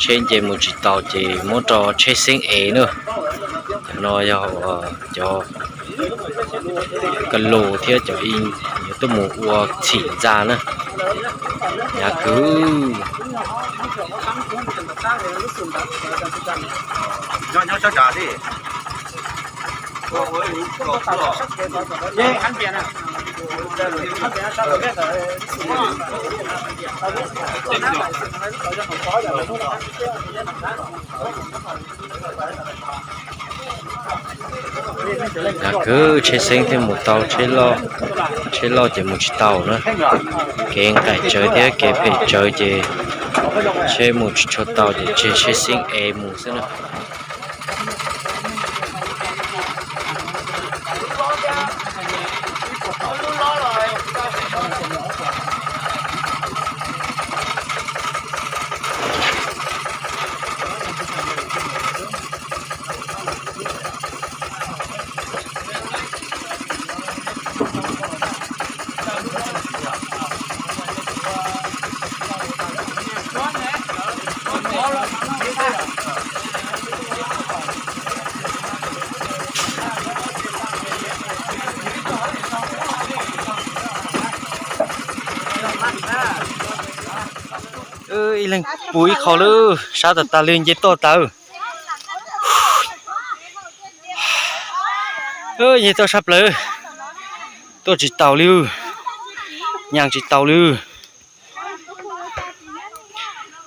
Tsheb nce mus tsis taus ces muab rau tsheb xeeb ev na. Cov no yog cov ka lus thiab cov ib, yuav tuaj mus ua txhim ntxa na. Hnyav kawg. Hnyav kawg, tsheb xeeb thiaj mus tau, tsheb loj ces mus tsis tau na. Kev nqaim tsawv thiab kev phem tsawv ces tsheb mus tsis tshua tau ces tseg tsheb xeeb ev mus xwb na. Ib leeg puv ib qho lawm, sab tas tas li, nce toj tas. Nce toj sab plaws, tuaj tsis taus li, nyas tsis taus li.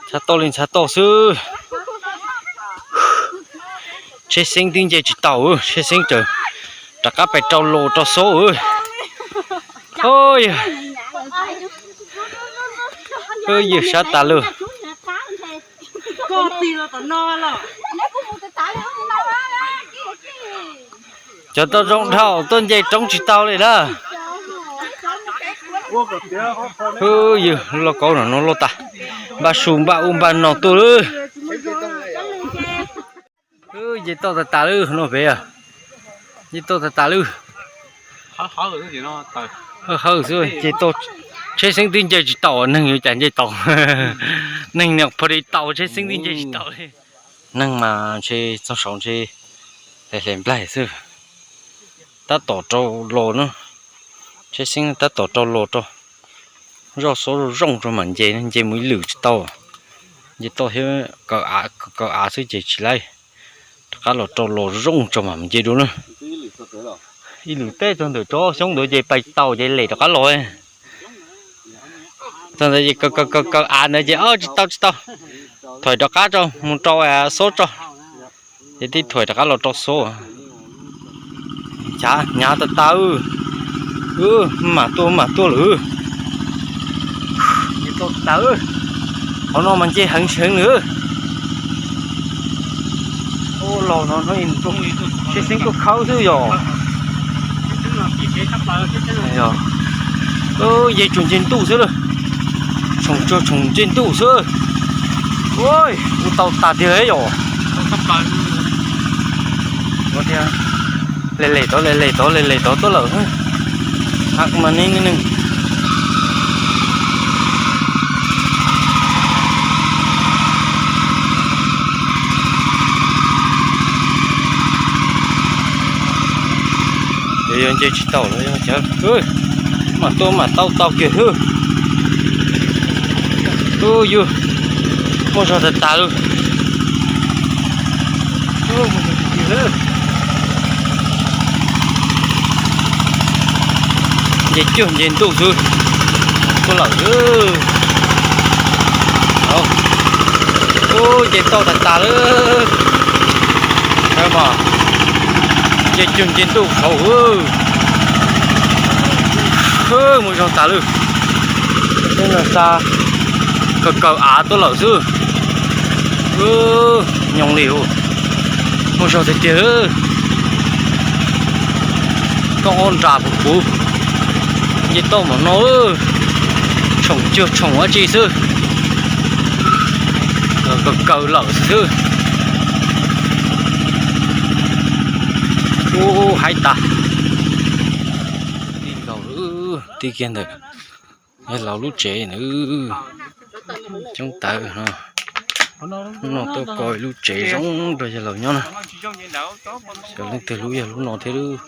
Ntxhab toj li ntxhab toj xwb. Tsheb xeeb twb nce tsis taus, tsheb xeeb raws rov qab pais rau los rau xub. Yawg sab tas lawm. Cov tau zoo dhau tuaj nce roob tsis tau li na. Yawg, lauj kaub no no loj tas, npaj su npaj ub npaj no tuaj lawm. Nce toj tas tas lawm no pem, nce toj tas tas lawm. Hawb xwb, nce toj, tsheb xeeb twb nce tsis taus, neeg yuav cas nce tau. Neeg niag pha li tau, tsheb xeeb twb nce tsis taus li. Neeg mas ntshe txog saud ntshe hle hle nplaig xwb. Tab tom rau los na, tsheb xeeb tab tom rau los rau. Zoj xub zoo zoo rau mam nce, nce mus ib lwm tsis tau. Nce toj thiab kaw av xwb ces tsis laib. Rov qab los rau los zoo tso mam nce dua na. Ib lwm teb txog ntawm tsob xyoob ntawd ces pais tau ces lem rov qab los. Txog ntawd ces kaw kaw kaw kaw av ntawd ces o tsis tau tsis tau. Thuam rov qab tso mus rau xob tso. Ces tib thuam rov qab los rau xob. Chav hnyav tas tas, mam tuaj mam tuaj lawm. Nce tau tas, qhov no mas nce heev heev lawm. Ua laus no, tsheb xeeb tuaj khawb xwb yog. Nce tsuag nce ntuj xwb lawm. Tshoom tsuag tshoom nce ntuj xwb. Ua tau tas tiag yom. Le le tod le le tod le le tod tuaj lawm. Mas ne ne ne. Yog nce tsis tau lawm, yog cas mam tuaj mam tau tau kiag xwb. Yus, muaj zog tas tas lawm. Nce cuag nce ntuj xwb. Tuaj lawm. Ub, nce toj tas tas lawm. Mas nce cuag nce ntuj saud. Muaj zog tas lawm. Tej no xa kaw kaw av tuaj lawm xwb. Nyoos li, muaj zog tiag tiag. Koj ob nra puv puv, nce toj npaum no, tshoom cuag tshoom dab tsi xwb. Kaw kaw lawm xwb. Ub, haib tas. Tib kiag ntawm yawg laus lub tsev na, coob tawv no. Hnub no tuaj koj lub tsev zoo rau yawg laus nyob na. Xyov leej twg lub yog lub no thiab lub.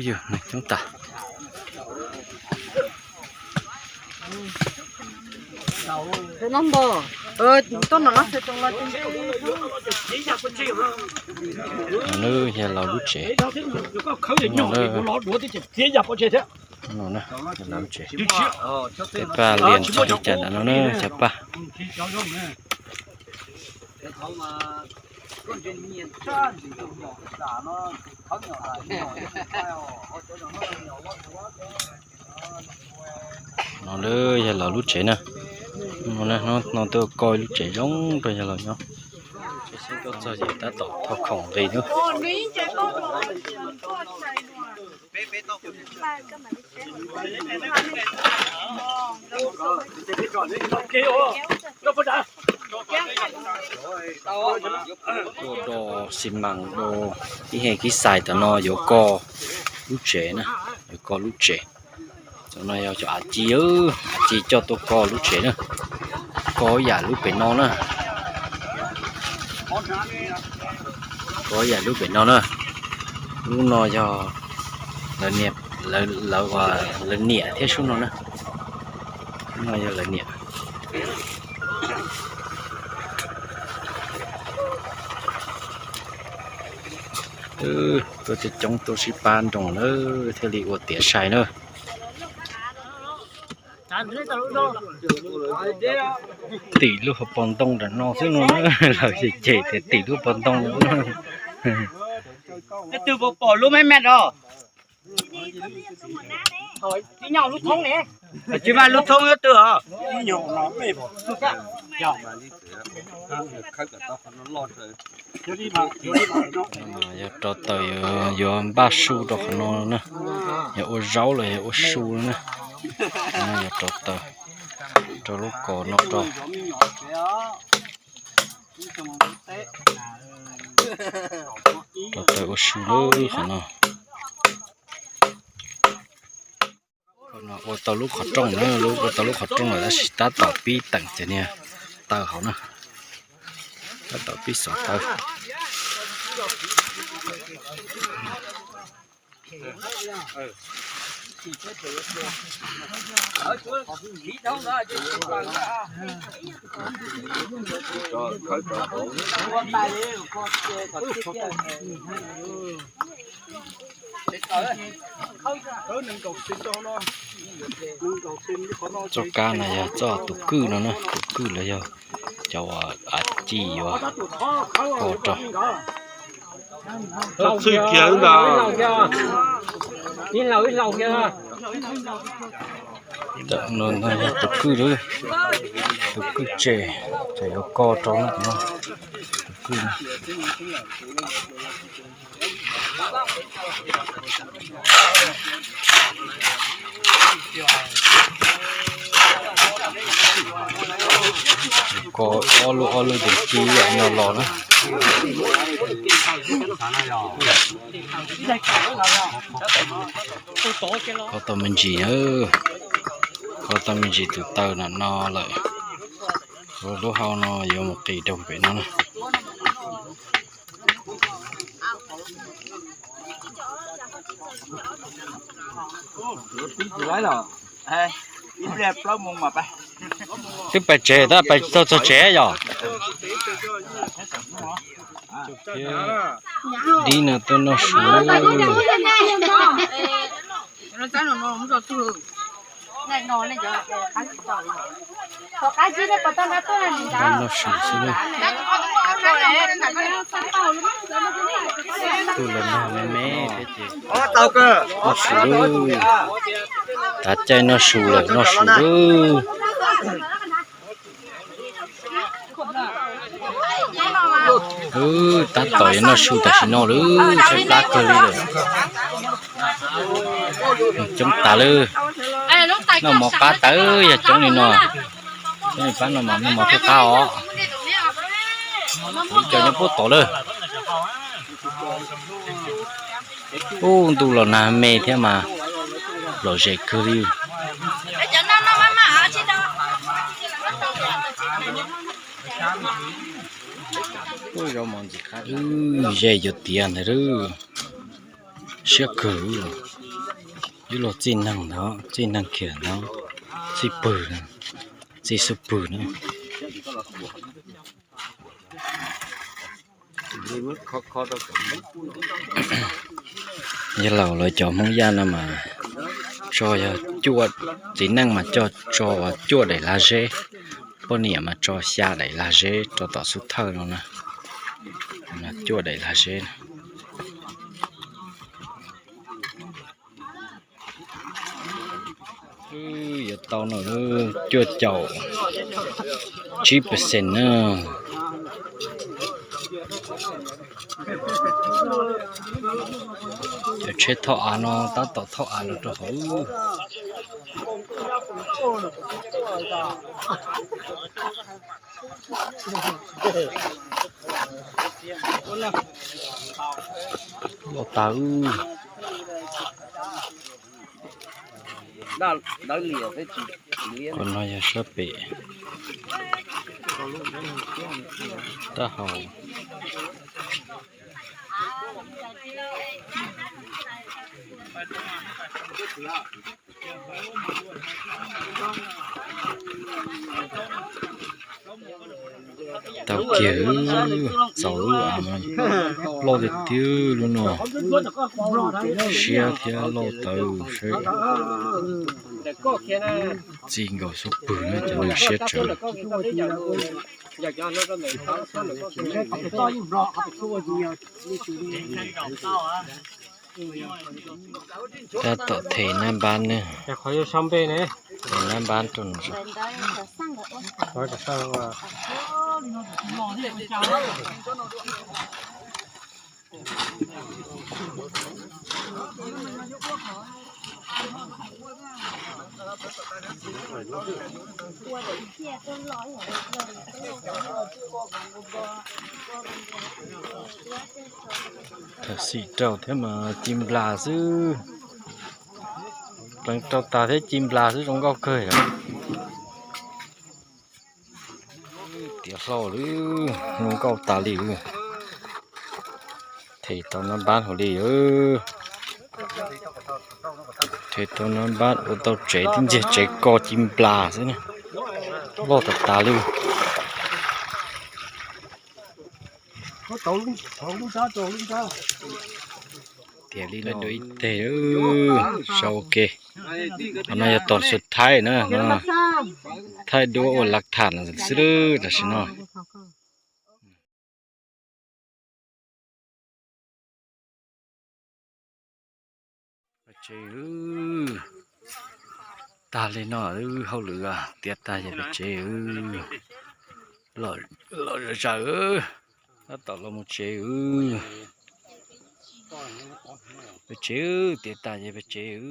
Yog neeg coob tas. Yog laus lub tsev. Yog laus lub tsev. Peb pab lias txog li cas ntawm no na xyov pab. No yog laus lub tsev na. Hnub no tuaj koj lub tsev zoo rau yawg laus nyob. Txog ces tab tom thau khoom nqis na. Tuaj do xi mas do ib he kib xais tom no yuav koj lub tsev na, yuav koj lub tsev. Cov no yog cov av ci, av ci coj tuaj koj lub tsev na, koj yam lub pem no na. Koj yam lub pem no na. Lub no yog lawv niam thiab sub no na. Lub no yog lawv niam. Tuaj coob coob tuaj sib pab nroos na, thiaj li ua tiav sai na. Tim lub hauv paus ntoo nram no xwb no na, lawv cem cem tias tim lub hauv paus ntoo no. Twb pom lub me me os. Tsis mas lub thoob yuav twg os. Yog rau taws yuav npaj su rau qhov no na, yog ua zaub los yog ua su na. Yog rau taws, rau lub kos no rau. Rau taws ua su lawm qhov no. Ua tau lub qhov rooj na, ua tau lub qhov rooj lawm tab sis tab tom pib teem cov niag taws hauv na. Tab tom pib xov taws. Txoj kab no yog txoj tus kwj no na, tus kwj los yog cov av ci yuav ua rau. Tus kwj, tus kwj tsev, tsev yuav koj rau no, tus kwj no. Koj ob lub ob lub tus ci yam no los na. Koj tau me ntsis, koj tau me ntsis tus taws nram no lawm. Lub hau no yuav mus qis rau pem no na. Twb pais tsev tab pais txog txog tsev yom. Dib no tuaj noj su. Noj su xwb na. Tuaj los nag me me thiab ces noj su lawm. Tav caij noj su lawm, noj su lawm. Tab tom yuav noj su tam sim no lawm, tshaib plab kawg li lawm. Coob tas lawm. Noj mov qab tawv yog coob li no. Coob li pab noj mov, noj mov thiaj qab os. Ib co nyob puag tod lawm. Ub, ntuj los nag me thiab mas lom zem kawg li. Ze yuav tiav ntag lauj, siab kawg. Ib luag txij neeg ntag, txij neeg kiag ntag, txij pwg, txij xub pwg na. Yog laus lawv cov Hmoob Yaj no mas tso yog cuaj, txiv neej mas coj tso cuaj daim lag zeb, poj niam mas tso xya daim lag zeb rau tom xub thawj no na, cuaj daim lag zeb. Yuav tau no cuaj caum tsib percent na. Cov tsheb thauj av no tab tom thauj av los rau hauv. Loj tas. Qhov no yog sab pem taub hau. Tau kiag, txaus lub av mas loj tiag tiag lub no, siab thiab loj tawv seb. Txij nkaus xub pwg na cov neeg siab tsawv. Tab tom them nab npab ne, them nab npab rau. Tham xim rau thiab mas ci nplas xwb. Pleev rau tas thiab ci nplas xwb zoo nkauj kawg. Tiav hlau lawm, zoo nkauj tas li. Them tau nab npab hauv li. Them tau nab npab ua tau tsev, tib ntsiag tsev ko ci nplas xwb na. Loj tas tas li. Tiav li no dua ib teg, sau ua ke. Qhov no yog tom xus thaib na, thaij duab ua lav tham xwb tam sim no. Pem tsev, tag li no, hauj lwm tiav tag ces pem tsev, los zom zaws, tab tom los mus tsev. Pem tsev, tiav tas ces pem tsev.